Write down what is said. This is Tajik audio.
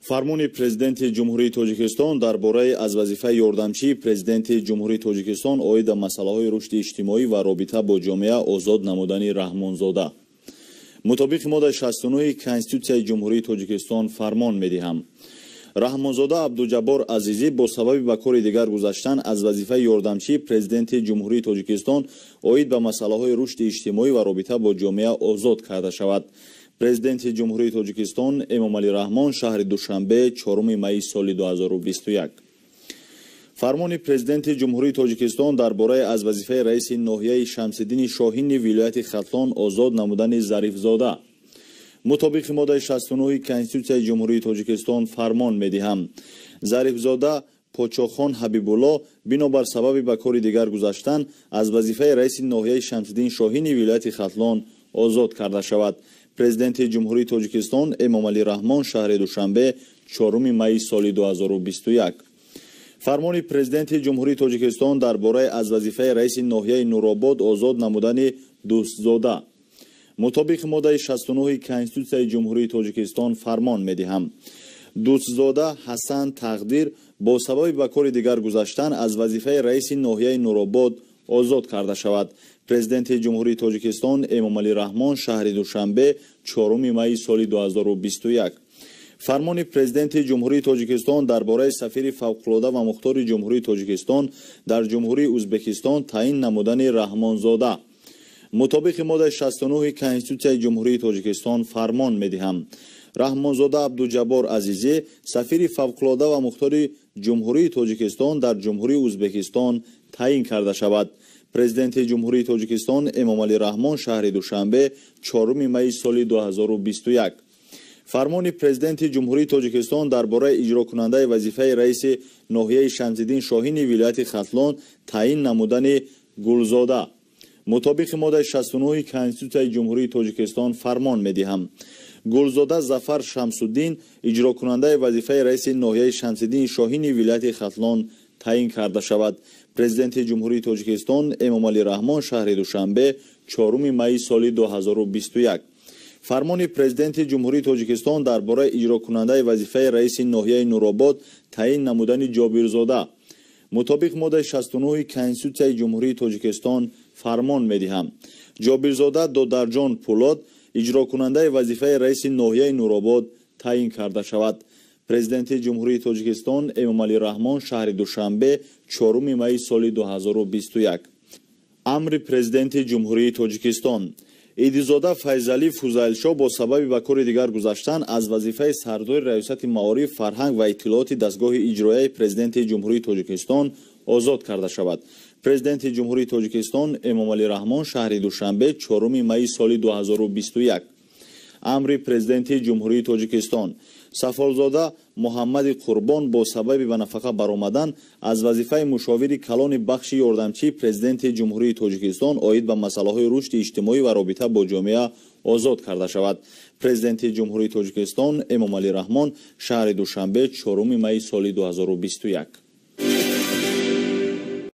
Фармони Президенти Ҷумҳурии Тоҷикистон дар бораи аз вазифаи ёрдамчии Президенти Ҷумҳурии Тоҷикистон оид ба масъалаҳои рушди иҷтимоӣ ва робита бо ҷомеа озод намудани Раҳмонзода. Мутобиқи моддаи 69 Конститутсияи Ҷумҳурии Тоҷикистон фармон медиҳам. Раҳмонзода Абдуҷаббор Азизӣ бо сабаби ба кори дигар гузаштан аз вазифаи ёрдамчии Президенти Ҷумҳурии Тоҷикистон оид ба масъалаҳои рушди иҷтимоӣ ва робита бо ҷомеа озод карда шавад. Президенти Ҷумҳурии Тоҷикистон Эмомалӣ Раҳмон, шаҳри Душанбе, 4 майи соли 2021. Фармони Президенти Ҷумҳурии Тоҷикистон дар бораи аз вазифаи раиси ноҳияи Шамсиддини Шоҳини вилояти Хатлон озод намудани Зарифзода. Мутобиқи моддаи 69 Конститутсияи Ҷумҳурии Тоҷикистон фармон медиҳам. Зарифзода Почохон Ҳабибулло бинобар сабаби ба кори дигар гузаштан аз вазифаи раиси ноҳияи Шамсиддин Шоҳини вилояти Хатлон озод карда шавад. Президенти Ҷумҳурии Тоҷикистон Эмомалӣ Раҳмон, шаҳри Душанбе, 4 майи соли 2021. Фармони Президенти Ҷумҳурии Тоҷикистон дар бораи аз вазифаи раиси ноҳияи Нуробод озод намудани Дӯстзода. Мутобиқи моддаи 69 Конститутсияи Ҷумҳурии Тоҷикистон фармон медиҳам. Дӯстзода Ҳасан Тақдир бо сабаби ба кори дигар гузаштан аз вазифаи раиси ноҳияи Нуробод озод карда шавад. Президенти Ҷумҳурии Тоҷикистон Эмомалӣ Раҳмон, шаҳри Душанбе, 4 майи соли 2021. Фармони Президенти Ҷумҳурии Тоҷикистон дар бораи сафири фавқулода ва мухтори Ҷумҳурии Тоҷикистон дар Ҷумҳурии Ӯзбекистон таъин намудани Раҳмонзода. Мутобиқи моддаи 69 Конститутсияи Ҷумҳурии Тоҷикистон фармон медиҳам. Раҳмонзода Абдуҷаббор Азизӣ сафири фавқулода ва мухтори Ҷумҳурии Тоҷикистон дар Ҷумҳурии Ӯзбекистон таъин карда шавад. Президенти Ҷумҳурии Тоҷикистон Эмомалӣ Раҳмон, шаҳри Душанбе, 4 майи соли 2021. Фармони Президенти Ҷумҳурии Тоҷикистон дар бораи иҷрокунандаи вазифаи раиси ноҳияи Шамсиддин Шоҳини вилояти Хатлон таъин намудани Гулзода. Мутобиқи моддаи 69 Конститутсияи Ҷумҳурии Тоҷикистон фармон медиҳам. Гулзода Зафар Шамсуддин иҷрокунандаи вазифаи раиси ноҳияи Шамсиддини Шоҳини вилояти Хатлон таъин карда шавад. Президенти Ҷумҳурии Тоҷикистон Эмомалӣ Раҳмон, шаҳри Душанбе, 4 майи соли 2021. Фармони Президенти Ҷумҳурии Тоҷикистон дар бораи иҷрокунандаи вазифаи раиси ноҳияи Нуробод таъин намудани Ҷобирзода. Мутобиқ моддаи 69 Конститутсияи Ҷумҳурии Тоҷикистон фармон медиҳам. Ҷобирзода Додарҷон Пулод иҷрокунандаи вазифаи раиси ноҳияи Нуробод таъин карда шавад. Президенти Ҷумҳурии Тоҷикистон Эмомалӣ Раҳмон, шаҳри Душанбе, 4 майи соли 2021. Амри Президенти Ҷумҳурии Тоҷикистон. Идизода Файзалӣ Фузайлшоҳ бо сабаби ба кори дигар гузаштан аз вазифаи сардори Раёсати маориф, фарҳанг ва иттилооти дастгоҳи иҷроияи Президенти Ҷумҳурии Тоҷикистон озод карда шавад. Президенти Ҷумҳурии Тоҷикистон Эмомалӣ Раҳмон, шаҳри Душанбе, 4 майи соли 2021. Амри Президенти Ҷумҳурии Тоҷикистон. Сафорзода Муҳаммади Қурбон бо сабаби ба нафақа баромадан аз вазифаи мушовири калони бахши ёрдамчии Президенти Ҷумҳурии Тоҷикистон оид ба масъалаҳои рушди иҷтимоӣ ва робита бо ҷомеа озод карда шавад. Президенти Ҷумҳурии Тоҷикистон Эмомалӣ Раҳмон, шаҳри Душанбе, 4 майи соли 2021.